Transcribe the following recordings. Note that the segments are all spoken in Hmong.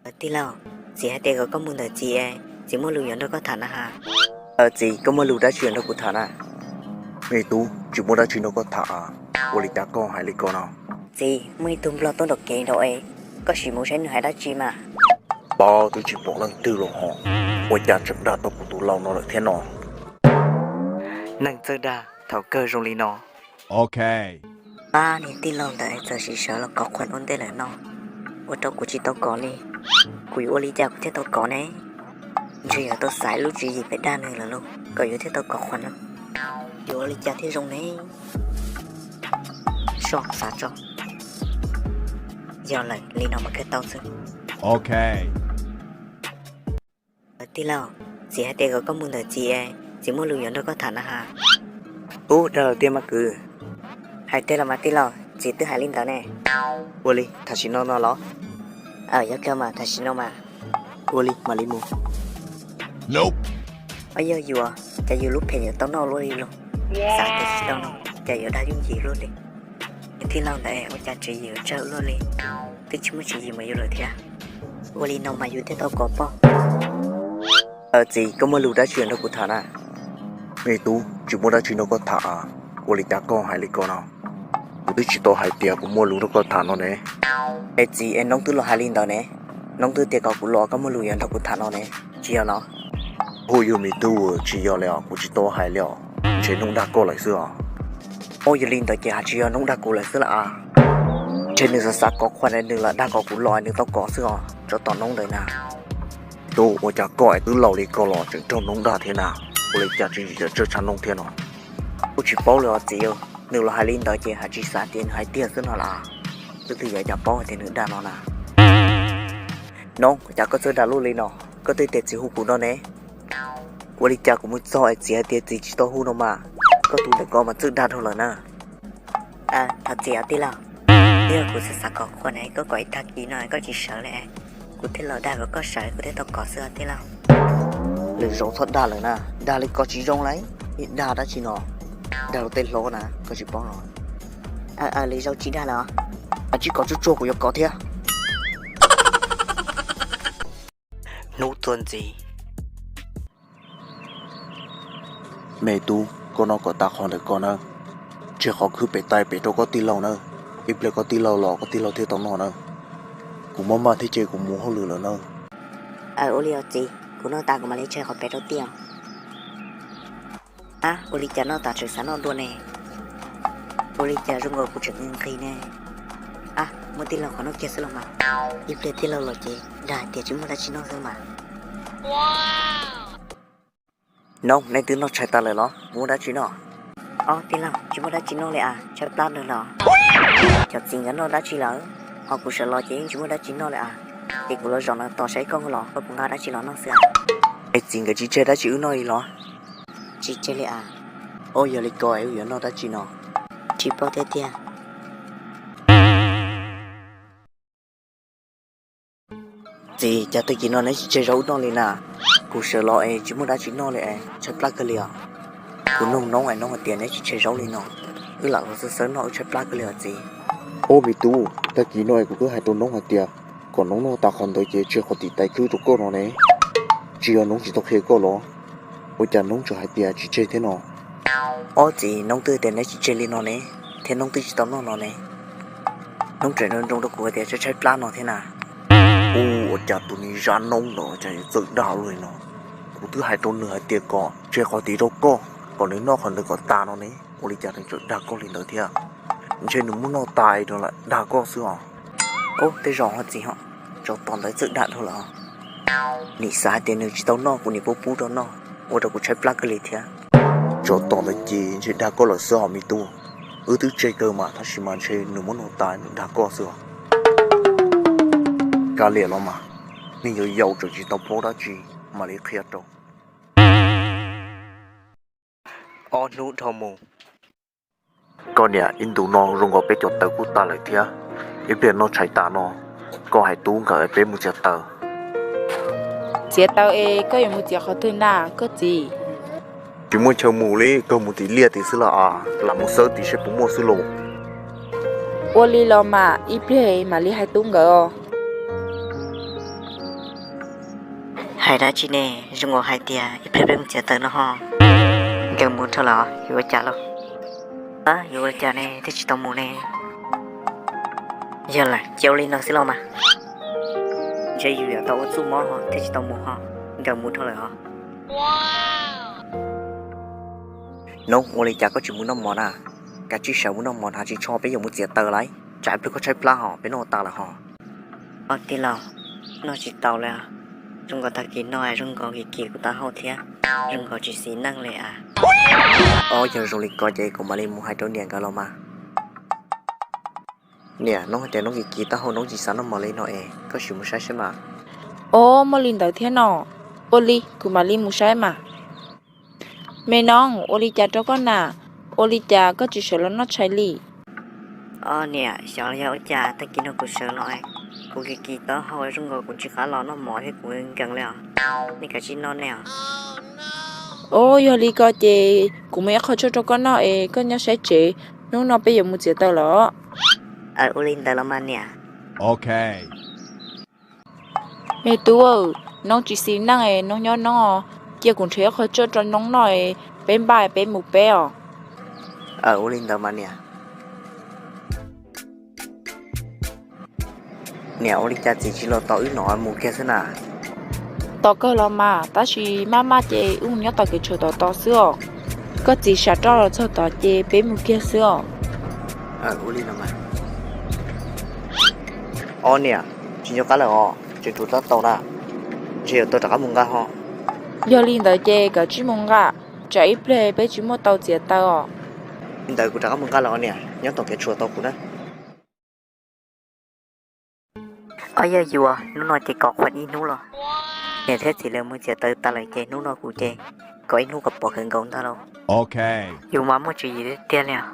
Tij laug, txiv hais tias kom koj mus ntawm txiv, txiv muaj lus yuav nrog koj tham na has. Txiv, koj muaj lus dab tsi yuav nrog kuv tham na? Me tub, tsis muaj dab tsi nrog koj tham, ua li cas koj hais li ko no? Txiv, muaj ib tug nplog tuaj nram kev nraud es, koj sim mus saib nws hais dab tsi mas. Pab twb tsis pom leej twg los ho, ua cas tseem dag tau kuv tus laus no lawm thiab no? Neeg txawj dag thaum kawg zoo li no. Pab niag tij laug ntawd txawm sim sawv los kov qhuas ua ntej lawm no, ua rau kuv tsis tau kov li. Kuv yuav ua li cas kuv thiaj tau kov ne? Ntshe yuav tau xaiv lub tswv yim pem dag nws lawm lauj, kom yus thiaj tau kov qhuas no. Yuav ua li cas thiaj zoo ne? Soj xav tso. Yog lawm, li no mas kawg tau xwb. Tij laug, txiv hais tias kom koj mus ntawm txiv, txiv muaj lus yuav nrog koj tham na has. Ub, dag lawm tiag mas kwv. Hais tiag los mas tij laug, txiv twb hais li ntawd ne. Ua li, tam sim no no los? Aw, yog kawg mas tam sim no mas. Ua li mam li mus. Ab, yog yuav, cas yus lub phem yuav tau noj luaj li los? Xav tias tsis tau no, cas yuav dag yooj yim luaj li. Tij laug ntawd ua cas tswv yim tsawg luaj li, twb tsis muaj tswv yim mus yus lawm thiab. Ua li no mas yus thiaj tau kov poj. Txiv, koj muaj lus dab tsi yuav nrog kuv tham na? Me tub, tsis muaj dab tsi nrog koj tham, ua li cas koj hais li ko no? Kuv twb tsis tau hais tias kuv muaj lus nrog koj tham no ne. Es txiv, es Noob twb los hais li ntawd ne, Noob twb tias kom kuv los koj muaj lus yuav nrog kuv tham no ne, tsis yog los? Hu yug me tub, tsis yog li os, kuv tsis tau hais li os, ntshe Noob dag koj lawm xwb os. Ub, yog li ntawd ces hais tsis yog Noob dag kuv lawm xwb las as. Ntshe nws xav xav kov qhuas nws los dag kom kuv los nws tau kov xwb os, tsov tom Noob ntawd na. Tub, ua cas koj es twb laus li koj los tseem raug Noob dag thiab na? Ua li cas tseem tseem tsawg tshav Noob thiab no? Kuj tsis paub li os txiv, nws los hais li ntawd ces hais tsis xav tias nws hais tiag xwb no las. Leej twg yuav cas paub hais tias nws dag no na. Noob, cas koj txawj dag luaj li no? Koj twb tias txiv hu kuv no ne. Ua li cas kuv mus txog es txiv hais tias txiv tsis tau hu no mas, koj tus ntawm ko mas txawj dag dhau lawm na. Thov txim os tij laug, yog kuv xav xav kov qhuas na, koj kom ib tag kis no koj tsis sawv li, kuv thiaj los dag kom koj sawv, kuv thiaj tau kov xwb os tij laug. Lwm zaus txhob dag lawm na, dag li ko tsis zoo lauj, yeej dag dab tsi no, dag luag tej hlob na koj tsis paub los? Lwm zaus tsis dag lawm os. Tsis kov tsuag tsuag kuv yuav kov thiab. Hnub tuaj ntxiv. Me tub, koj noj kom tas qhov ntawm ko nawb, tseg qhov khwb pem tais pem rau koj tij laug nawb, ib pliag koj tij laug los koj tij laug thiaj tau noj nawb. Kuv mob maj thiab ces kuv mus hauj lwm lawm nawb. Aw, ua li os txiv, kuv noj tas kuv mam li tseg qhov pem rau tij os. Ab, ua li cas noj tas tseem xav noj dua ne? Ua li cas zoo nkaus kuv tseem nqhis nqhis ne? Ab, muab tij laug qhov noj kiag xwb los mas, ib pliag tij laug los ces dag hais tias tsis muaj dab tsi noj xwb mas. Noob, nej twb noj tshais tas lawm los muaj dab tsi noj? Ob tij laug, tsis muaj dab tsi noj li as, tshaib plab nws los. Cov txiv nkawd noj dab tsi lawm, ho kuv sawv los ces yeej tsis muaj dab tsi noj li as. Ces kuv los zaum no tos saib koj los koj puas nqa dab tsi los noj xwb. Es txiv nkawd tsis tseg dab tsi wb noj li los? Tsis tseg li as. Ua yog li ko es wb yuav noj dab tsi no? Tsis paub thiab tiag. Txiv, cas tag kis no neb tsis tseg zaub wb noj li na? Kuv sawv los es tsis muaj dab tsi noj li es tshaib plab kawg li os. Kuv nug Noob es Noob hais tias neb tsis tseg zaub li no, wb lam los xawb xawb noj wb tshaib plab kawg li os txiv. Ob me tub, tag kis no es kuv twb hais rau Noob hais tias kom Noob noj tas qhov ntawd ces tseg qhov tim tais khwb rau koj no ne. Tsis yog Noob tsis tau qhia koj los? Ua cas Noob tseem hais tias tsis tseg thiab no? Ob txiv, Noob twb tias neb tsis tseg li no ne, thiab Noob twb tsis tau noj no ne. Noob tseem nroo nroo rau kuv hais tias tshaib tshaib plab no thiab na. Ub, ua cas tus niag zab Noob ntawd cas yuav txawj dag li no? Kuv twb hais rau nws hais tias kom tseg qhov tid rau koj, kom nws noj qhov ntawd kom tas no ne, ua li cas nws tseem dag koj li ntawd thiab? Ntshe nws muab noj tas rau lawm dag koj xwb os. Ub, tej zaum ho txiv ho, tsov tom ntawd txawj dag dhau lawm. Nim xav hais tias nws tsis tau noj kuv nim pub pub rau noj, ua rau kuv tshaib plab kawg li thiab. Tsov tom ntawd ces ntshe dag koj lawm xwb os me tub. Wb twb tseg kawg mas tab sis mas ntshe nws muab noj tas nws dag koj xwb os. Kav liam los mas, neeg yau yau tseem tsis tau paub dab tsi, mam li qhia rau. Ob hnub dhau mus. Koj niam, ib ntus no zoo nkaus peb cov taws kuj tas lawm thiab, ib pliag noj tshais tas no koj hais tub nkawd peb mus txiav taws. Txiav taws es koj yuav mus txiav qhov twg na koj txiv? Tsis muaj chaw mus li, kawg mus tim liaj tid xwb los as, lam mus xawb tid seb puas muaj xwb los. Ua li los mas, ib pliag mam li hais tub nkawd os. Hais dab tsi ne, zoo nkaus hais tias ib pliag peb mus txiav taws no ho. Nkawd mus dhau lawm, yuav ua cas lauj? Yuav ua cas ne, thiaj tsis tau mus ne? Yog lawm ces ua li no xwb los mas. Ntshe yus yuav tau ua txuj mob ho thiaj tsis tau mus ho. Nkawd mus dhau lawm os. Noob, ua li cas koj tsis mus noj mov na? Kav tsij sawv mus noj mov na, tsis txhob peb yuav mus txiav taws lawm, tsam ib pliag koj tshaib plab ho peb noj tas lawm ho. Os tij laug, noj tsis tau li. Zoo nkaus tag kis no zoo nkaus kis kis kuv taub hau thiab, zoo nkaus tsis xis neej li as. Os, yog zoo li ko ces kuv mam li mus hais rau niam nkawd los mas. Niam, noob hais tias noob kis kis taub hau, noob tsis xav noj mov li no es koj sim mus saib saib mas. Os, muaj li ntawd thiab no. Ua li kuv mam li mus saib mas. Me noob, ua li cas rau koj na? Ua li cas koj tsis sawv los noj tshais li? Os niam, xyov yog ua cas tag kis no kuv sawv los, kuv kis kis taub hau zoo nkaus kuv tsis qab los noj mov thiab kuv nkees li os. Nej kav tsij noj nej os. Os, yog li ko ces kuv muab ib qho tshuaj rau koj noj es koj nyob saib tsev, hnub no peb yuav mus txiav taws los. Ua li ntawd los mas niam. Me tub, noob tsis xis neej es noob nyob noob os, cia kuv nrhiav ib qho tshuaj rau noob noj es peb npaj peb mus peb os. Ua li ntawd mas niam. Niam, ua li cas txiv tsis los tos wb no mus kiag xwb na? Tos kawg los mas, tab sis maj maj ces wb mus nyob tom kev tshuam tom tod xwb os. Koj txiv sam roj los txog tod ces peb mus kiag xwb os. Ua li no mas. Os niam, tsis nco qab lawm os, tseem tshuav tau na, ntshe yuav tau rov qab mus nqa ho. Yog li ntawd ces kav tsij mus nqa, tsam ib pliag peb tsis muaj tau txiav taws os. Li ntawd kuv rov qab mus nqa los niam, nyob tom kev tshuam tos kuv na. Os yog yuav, hnub no ces kov qhuas ib hnub los. Niam thiab txiv lawv mus txiav taws tas lawm ces hnub no kuv ces kov ib hnub kom pom kawg nkaus ntag lauj. Yus mas muaj tswv yim tiag tiag li os.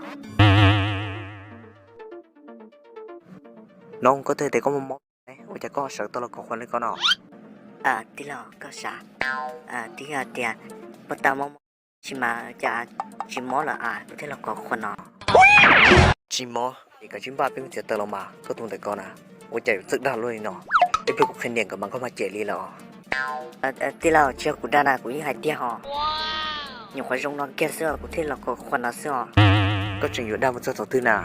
Noob, koj twb tias koj mob mob, ua cas koj sawv tau los kov qhuas li ko no? Tij laug, koj sav, twb yog tias muaj tau mob mob, tab sis mas cas tsis mob lawm as, kuv thiaj los kov qhuas no. Tsis mob es kav tsij npaj peb mus txiav taws los mas, koj tus ntawm ko na, ua cas yuav txawj dag luaj li no? Ib pliag kuv qhia niam nkawd mas koj mag cem li lawm os. Tij laug, tsis yog kuv dag na, kuv yeej hais tiag ho. Nyuam qhuav zoo no kiag xwb os, kuv thiaj los kov qhuas no xwb os. Koj tseem yuav dag mus txog thaum twg na?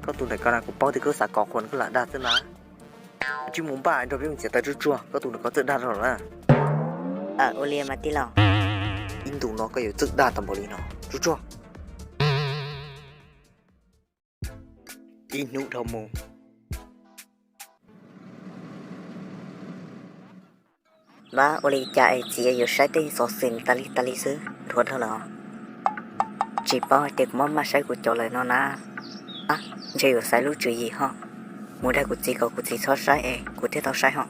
Koj tus ntawm ko na, kuv paub tias koj xav kov qhuas koj lam dag xwb na. Tsij mus npaj nrog peb mus txiav taws tsuag tsuag, koj tus ntawm ko txawj dag rau lawm na. Ua li mas tij laug. Ib ntus no koj yuav txawj dag tau npaum li no, tsuag tsuag. Ib hnub dhau mus. Vaj, ua li cas es txiv yuav saib tej xov xwm tas li tas li xwb, dhuav dhau lawm. Tsis paub hais tias kuv maj maj saib kuv cov lawm no na. Ntshe yuav xaiv lub tswv yim ho mus dag kuv txiv kom kuv txiv txhob saib es kuv thiaj tau saib ho.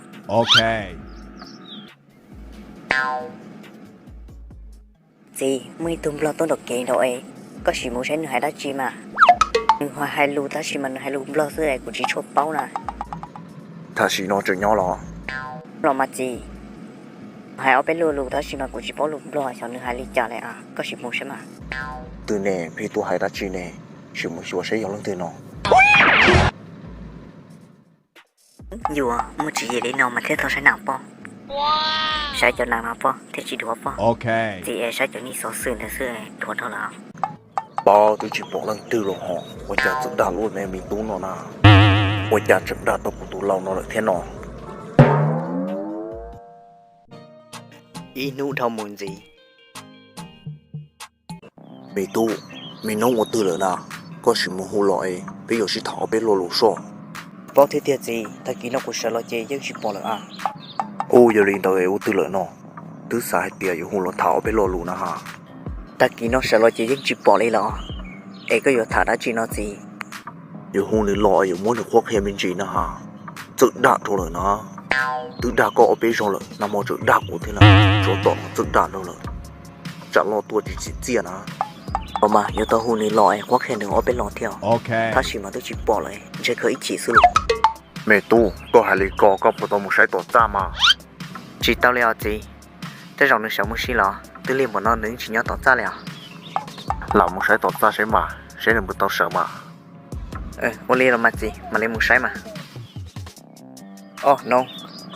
Txiv, muaj ib tug nplog tuaj nraum kev nraud es, koj sim mus saib nws hais dab tsi mas. Nws ho hais lus tab sis mas nws hais lus nplog xwb es kuv tsis tshua paub na. Tam sim no tseem nyob los? Los mas txiv, hais ob peb lo lus tab sis mas kuv tsis paub lus nplog, xyov nws hais li cas li as, koj sim mus saib mas. Twg ne, pheej tuaj hais dab tsi ne? Sim mus xyuas saib yog leej twg no. Yuav muaj tswv yim li no mas thiaj tau saib nas pob. Saib cov nas no pob thiaj tsis dhuav pob. Txiv es saib cov niag xov xwm ntawd xwb dhuav dhau lawm. Paub twb tsis pom leej twg los ho, ua cas txawj dag luaj ne me tub no na? Ua cas tseem dag tau kuv tus laus no lawm thiab no? Ib hnub dhau mus ntxiv. Me tub, me noob ua twg lawm na? Koj sim mus hu los es peb yuav sib tham ob peb lo lus soj. Paub thiab tiag txiv, tag kis no kuv sawv los ces yeej tsis pom lawm a. Ub, yog li ntawd es ua twg lawm no? Twb xav hais tias yuav hu los tham ob peb lo lus na ha. Tag kis no sawv los ces yeej tsis pom li lawm, es koj yuav tham dab tsi no txiv? Yuav hu nws los yuav muab nws qhuab qhia me ntsis na ha. Txawj dag rau lawm na. Twb dag koj ob peb zaug lawm, nag hmo tseem dag kuv thiab na. Tsov tom no txawj dag rau lawm. Tsam loj tuaj tsis tsim txiaj na. Los mas yuav tau hu nws los es qhuab qhia nws ob peb lo thiab. Tab sis mas twb tsis pom lawm, ntshe kawg ib chim xwb lauj. Me tub, koj hais li ko koj puas tau mus saib tom txaj mas? Tsis tau li os txiv. Tej zaum nws sawv mus si los twb lig npaum no nws tsis nyob tom txaj li os. Lam mus saib tom txaj saib mas, saib nws puas tau sawv mas. Ua li los mas txiv, mam li mus saib mas. Os noob,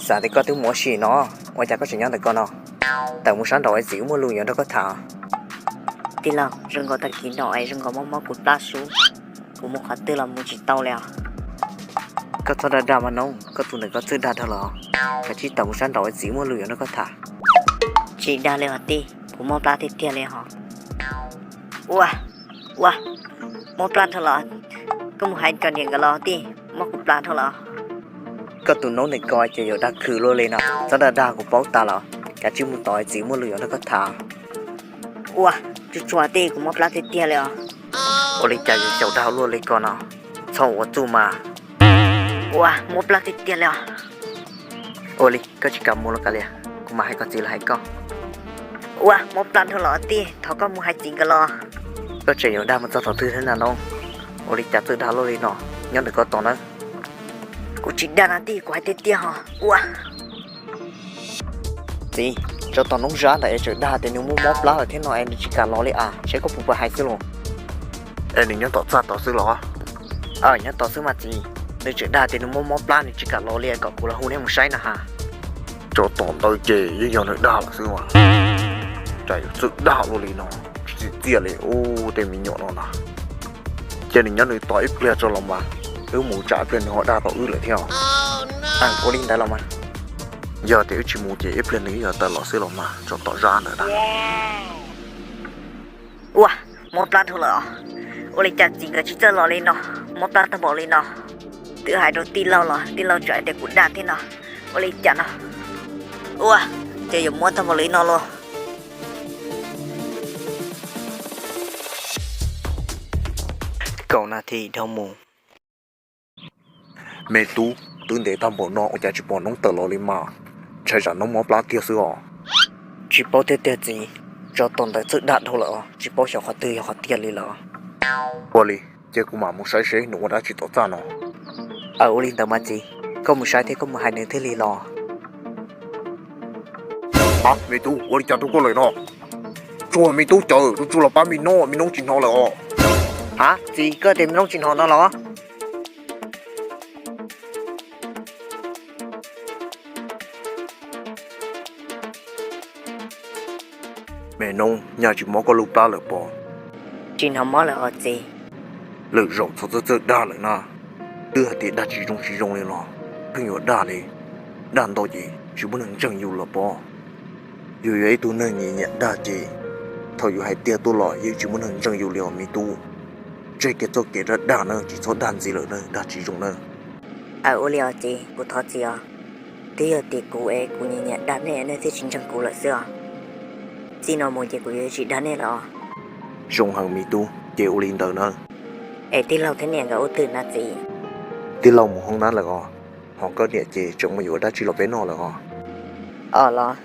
xav tias koj twb mus ua si no, ua cas koj tseem nyob ntawm ko no? Tawm mus sab nraud es txiv muaj lus yuav nrog koj tham. Tij laug, zoo nkaus tag kis no es zoo nkaus mob mob kuv plab sub, kuv mus qhov twg los mus tsis tau li os. Koj txhob dag dag mas noob, koj tus ntawm koj txawj dag dhau los? Kav tsij tawm mus sab nraud es txiv muaj lus yuav nrog koj tham. Tsis dag li os tij, kuv mob plab tiag tiag li hos. Ua, ua, mob plab dhau los? Koj mus hais cov niam nkawd los tij, mob kuv plab dhau los. Koj tus noob ntawm ko ces yuav dag khwv luaj li no, txhob dag dag kuv paub tas los. Kav tsij mus tos es txiv muaj lus yuav nrog koj tham. Ua, tsuag tsuag tij, kuv mob plab tiag tiag li os. Ua li cas yuav xyaum dag luaj li ko no? Txhob ua txuj mas. Ua, mob plab tiag tiag li os. Ua li koj tsis kam mus los kav liam, kuv mam hais koj txiv los hais koj. Ua, mob plab dhau los tij, thov koj mus hais txiv nkawd los. Koj tseem yuav dag mus txog thaum twg thiab na noob? Ua li cas txawj dag luaj li no? Nyob ntawm koj tos nawb. Kuv tsis dag na tij, kuv hais tiag tiag hos. Ua, txiv, tsov tom noob zab ntawd es tseem dag tias nws muaj mob plab lawm thiab no es nws tsis kam los li as, saib koj puas pom hais xwb los. Es nws nyob tom txaj tod xwb los? Aw, nyob tod xwb mas txiv. Nws tseem dag tias nws muaj mob plab nws tsis kam los li, kom kuv los hu neb mus saib na has. Tsov tom ntawd ces yeej yog nws dag lawm xwb mas. Cas yuav txawj dag luaj li no, tsis tsim txiaj li ub tej me nyuam no na. Cia nws nyob nws tos ib pliag tso los mas, wb mus tsam ib pliag nws ho dag tau wb lawm thiab. Ua li ntawd los mas. Yog tias wb tsis mus ces ib pliag nws yog tawm los xwb los mas, tsov tom zab ntawd na. Ua, mob plab dhau lawm os. Ua li cas txiv nkawd tsis txawj los li no, mob plab tag npaum li no. Twb hais rau tij laug los tij laug tseem hais tias kuv dag thiab no. Ua li cas no? Ua, ces yuav mob tag npaum li no los. Kaum nas this dhau mus. Me tub, twb ntev tag npaum no ua cas tsis pom noob tawm los li mas? Ntshai tsam noob mob plab kiag xwb os. Tsis paub tiag tiag txiv, tsov tom ntawd txawj dag dhau lawm os, tsis paub xyov qhov twg yog qhov tiag li lawm. Ua li, cia kuv mam mus saib seb nws ua dab tsi tom txaj no. Aw, ua li ntawd mas txiv, koj mus saib thiab koj mus hais nws thiaj li los. Ab, me tub, ua li cas rau koj lawm no? Tsuag me tub, caw tsuag tsuag los pab me noob, me noob tsis hnov lawm os. Hab, txiv, koj tias me noob tsis hnov no los? Me noob, nyaj tsis mob koj lub plab lawm pob? Tsis hnov mob lawm os txiv. Lwm zaus txhob txawj txawj dag lawm na. Twb hais tias dag tsis zoo tsis zoo li los pheej yuav dag li. Dag ntau ces tsis muaj neeg ntseeg yus lawm pob. Yus yog ib tug neeg nyiam nyiam dag ces thaum yus hais tiag tuaj los yeej tsis muaj neeg ntseeg yus li os me tub. Tseg kiag txoj kev dag dag na, tsis txhob dag ntxiv lawm na, dag tsis zoo na. Aw, ua li os txiv, kuv thov txiv os. Twb yog tias kuv es kuv nyiam nyiam dag nej, nej thiaj tsis ntseeg kuv lawm xwb os. Txij no mus ces kuv yuav tsis dag nej lawm os. Zoo heev me tub, ces ua li ntawd na. Es tij laug thiab niam nkawd ua twg na txiv? Tij laug mus hoob nab lawm os. Ho koj niam ces tseem mus yuav dab tsi los peb noj lawm os. Os los,